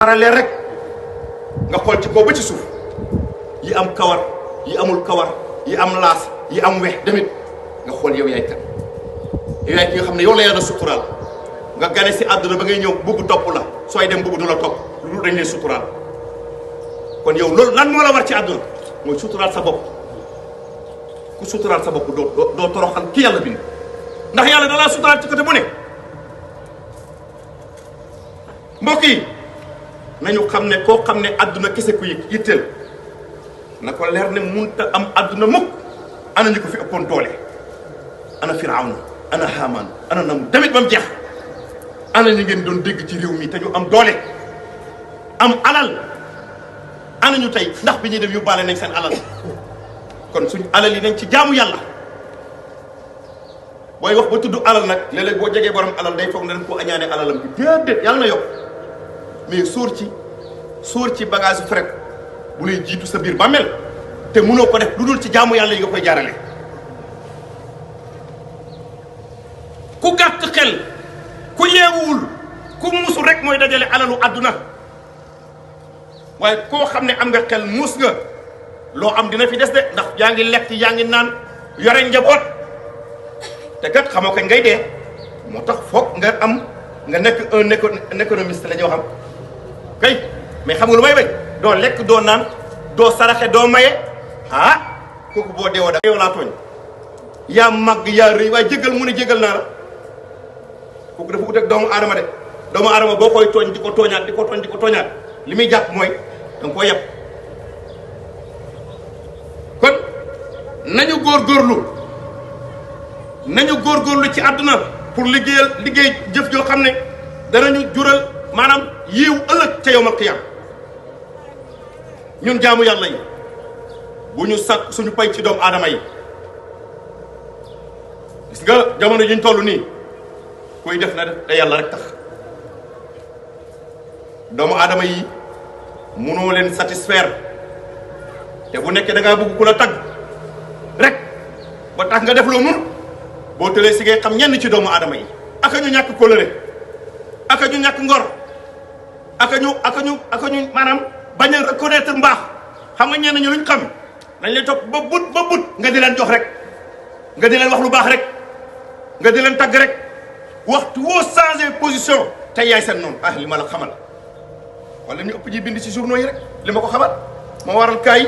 parallèle rek nga xool ci kaw ba ci suuf yi am kawar yi amul kawar yi am laas yi am wex demit nga xool yow yaay kan yow yaay ki nga xam ne yow la yàlla suturaal nga gane si àdduna ba ngay ñëw bugg topp la sooy dem bugg du la topp lu dañ leen suturaal kon yow loolu lan moo la war ci àdduna mooy suturaal sa bopp ku suturaal sa bopp doo toroxal ki yàlla bind ndax yàlla dalaa suturaal ci côté bu ne mbokk yi nañu xam ne koo xam ne àdduna kese ku yitteel na ko leer ne munta am àdduna mukk ana ñu ko fi ëppoon doole ana firawna ana haman ana nam damit ba mu jeex ana ñu ngeen doon dégg ci réew mi te ñu am doole am alal ana ñu tey ndax bi ñuy dem yóbbaale nañ seen alal kon suñ alal yi nañ ci jaamu yàlla booy wax ba tudd alal nag léeg-léeg boo jegee borom alal day foog ne dañ ko añaane alalam bi déedéet yàlla na yokk mais sóor ci bagage fret bu lay jiitu sa biir bàmmeel te mënoo ko def lu dul ci jaamu yàlla yi nga koy jaarale ku gàtt xel ku yeewuwul ku musul rek mooy dajale alalu àdduna waaye koo xam ne am nga xel muus nga loo am dina fi des de ndax yaa ngi lekk yaa ngi naan yore njaboot te kat xamoo kañ ngay dee moo tax foog nga nekk un économiste la ñoo xam kay mais xam nga lu may bañ doo lekk doo naan doo saraxe doo maye kooku boo deewoo da yow laa tooñ yaa màgg yaa rëy waaye jégal mu ne jégal naa la kooku dafa ut ak doomu aadama de doomu aadama boo koy tooñ di ko tooñaat di ko tooñ di ko tooñaat li muy jàpp mooy danga koo yeb kon nañu góorgóorlu ci àdduna pour liggéey jëf joo xam ne danañu jural maanaam yiiw ëllëg ca yawmal qiyaam ñun jaamu yàlla yi bu ñu sàkk suñu pay ci doomu aadama yi gis nga jamono ji ñu toll nii kuy def na def te yàlla rek tax doomu aadama yi mënoo leen satisfaire te bu nekkee da ngaa bëgg ku la tagg rek ba tax nga def loo mun boo tëlee si ngay xam ñenn ci doomu aadama yi aka ñu ñàkk kóllëre aka ñu ñàkk ngor aka ñu maanaam bañ a reconnaître mbaax xam nga ñenn ñu luñ xam dañ leen topp ba but nga di leen jox rek nga di leen wax lu baax rek nga di leen tagg rek waxtu woo changé position te yaay seen noonu li ma la xamal wala ñu ëpp ji bind ci journaux yi rek li ma ko xamal moo waral kaay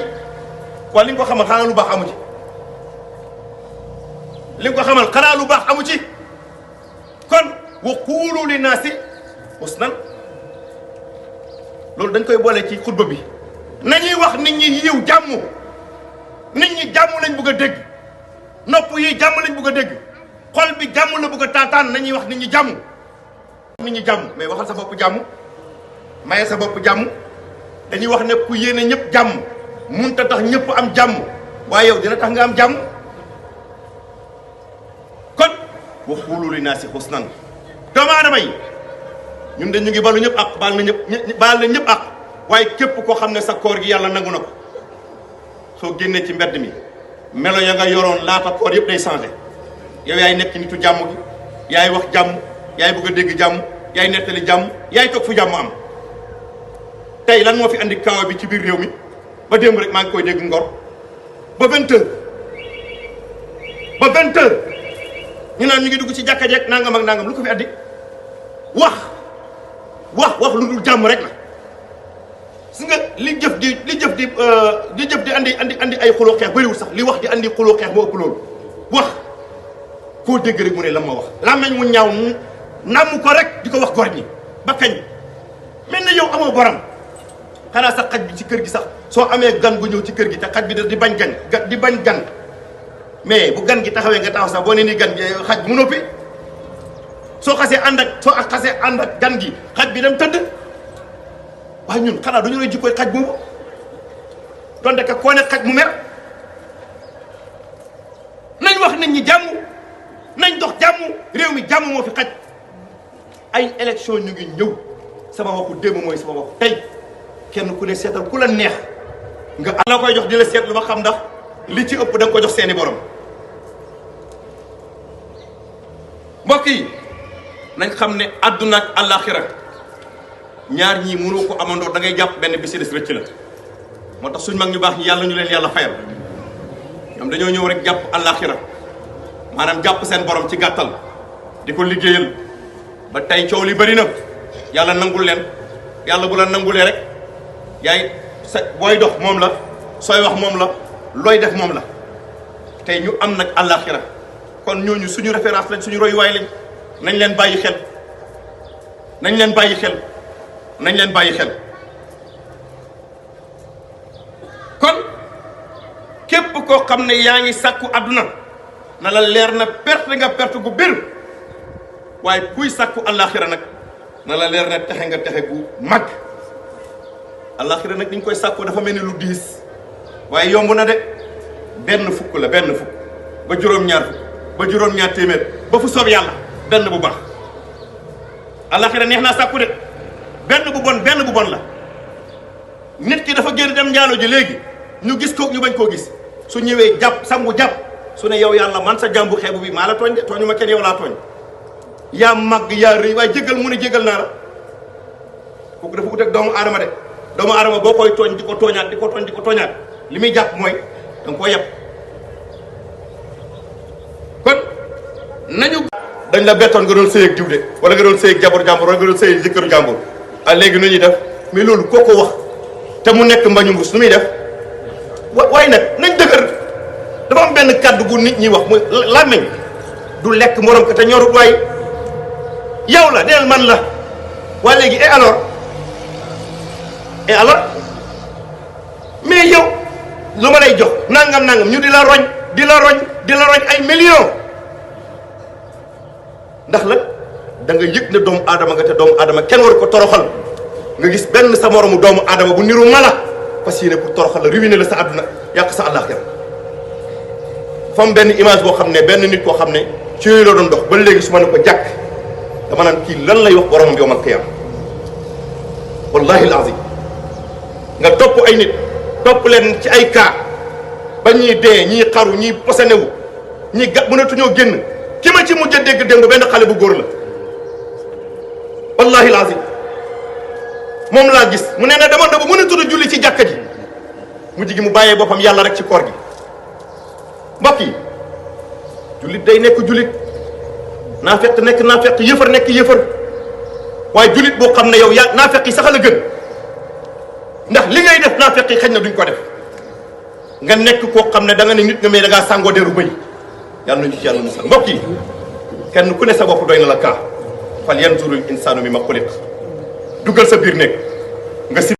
wala li nga ko xamal xanaa lu baax amu ci li nga ko xamal xanaa lu baax amu ci kon wa quulu li naasi husnan loolu dañ koy boole ci xutba bi nañuy wax nit ñi yiw jàmm nit ñi jàmm lañ bëgg a dégg nopp yi jàmm lañ bëgg a dégg xol bi jàmm la bëgg a taataan nañuy wax nit ñi jàmm mais waxal sa bopp jàmm maye sa bopp jàmm dañuy wax ne ku yéene ñëpp jàmm munta tax ñëpp am jàmm waaye yow dina tax nga am jàmm kon wa quulu li naasi husnan doomu aadama yi ñun de ñu ngi balu ñëpp ak baal na ñëpp ak waaye képp koo xam ne sa koor gi yàlla nangu na ko soo génnee ci mbedd mi melo ya nga yoroon laata koor yëpp day changé yow yaay nekk nitu jàmm gi yaay wax jàmm yaay bëgg a dégg jàmm yaay nettali jàmm yaay toog fu jàmm am tey lan moo fi andi kaawa bi ci biir réew mi ba démb rek maa ngi koy dégg Ngor ba 20 heures ñu naan ñu ngi dugg ci jàkka jeeg nangam ak nangam lu ko fi andi wax lu dul jàmm rek la gis nga li jëf di andi ay xuloo xeex bëriwul sax li wax di andi xuloo xeex moo ëpp loolu wax koo dégg rek mu ne la ma wax làmmeñ mu ñaaw namm ko rek di ko wax gor ñi ba kañ mel na yow amoo borom xanaa sax xaj bi ci kër gi sax soo amee gan gu ñëw ci kër gi te xaj bi di bañ gan mais bu gan gi taxawee nga taxaw sax boo ne ni gan gi xaj bi mu noppi soo xasee ànd ak gan gi xaj bi dem tëdd waaye ñun xanaa duñu lay jikkoy xaj boobu donte ka koo ne xaj mu mer nañ wax nit ñi jàmm nañ dox jàmm réew mi jàmm moo fi xaj ay élection ñu ngi ñëw sama waxu démb mooy sama waxu tey kenn ku ne seetal ku la neex nga la koy jox di la seetlu ba xam ndax li ci ëpp da nga ko jox seeni borom mbokk yi nañ xam ne àdduna ak àllaaxira ñaar ñii mënoo ko amandoo da ngay jàpp benn bi si des rëcc la moo tax suñ mag ñu baax ñi yàlla ñu leen yàlla fayal ñoom dañoo ñëw rek jàpp àllaaxira maanaam jàpp seen borom ci gàttal di ko liggéeyal ba tey coow li bëri na yàlla nangul leen yàlla bu la nangulee rek yaay sa booy dox moom la sooy wax moom la looy def moom la tey ñu am nag àllaaxira kon ñooñu suñu référence lañ suñu royuwaay lañ nañ leen bàyyi xel nañ leen bàyyi xel nañ leen bàyyi xel kon képp koo xam ne yaa ngi sàkku àdduna na la leer na perte nga perte gu bir waaye kuy sàkku àllaaxira nag na la leer na texe nga texe gu mag àllaaxira nag niñ koy sàkku dafa mel ni lu diis waaye yomb na de benn fukk la benn fukk ba juróom-ñaar fukk ba juróom-ñaar téeméer ba fu soob yàlla benn bu baax àllaaxira neex naa sàkku de benn bu bon la nit ki dafa génn dem njaalo ji léegi ñu gis ko ñu bañ koo gis su ñëwee jàpp sangu jàpp su ne yow yàlla man sa jàmbu xeebu bi maa la tooñ de tooñu ma kenn yow laa tooñ yaa màgg yaa rëy waaye jéggal mu ne jéggal naa la kooku dafa ut ak doomu aadama de doomu aadama boo koy tooñ di ko tooñaat di ko tooñ di ko tooñaat li muy jàpp mooy danga koo yeb kon nañu dañ la bettoon nga doon sëy ak diw de wala nga doon sëy ak jabar jàmbur wala nga doon sëy ak jëkkëru jàmbur ah léegi nu ñuy def mais loolu koo ko wax te mu nekk mbañu mbuus nu muy def waaye nag nañ dëgër dafa am benn kàddu gu nit ñi wax muy làmmiñ du lekk morom ko te ñorut waaye yow la neel man la waa léegi et alors mais yow lu ma lay jox nangam ñu di la roñ ay millions ndax la da nga yëg ne doomu aadama nga te doomu aadama kenn war ko toroxal nga gis benn sa moromu doomu aadama bu niru mala fas yéene pour toroxal la ruiner la sa àdduna yàq sa àllaaxira fam benn image boo xam ne benn nit koo xam ne ci yooyu la doon dox ba léegi su ma ne ko jàkk dama naan kii lan lay wax boromam yowmal qiyaama wallahi alazim nga topp ay nit topp leen ci ay cas ba ñii dee ñii xaru ñii posenewu ñii mënatuñoo génn ki ma ci mujj a dégg démb benn xale bu góor la wallahi alazim moom laa gis mu ne na demoon na ba mënatul a julli ci jàkka ji mujj gi mu bàyyee boppam yàlla rek ci koor gi mbokk yi jullit day nekk jullit naafeq nekk naafeq yëfar nekk yëfar waaye jullit boo xam ne yow yaa naafeq yi sax la gën ndax li ngay def naafeq yi xëy na duñ ko def nga nekk koo xam ne da nga ne nit nga mais da ngaa sàngoo deru bëy yàlla nañu ci yàlla musal mbokk yi kenn ku ne sa bopp doy na la kaa fal yanzurul insaanu mimma xuliq dugal sa biir nekk nga si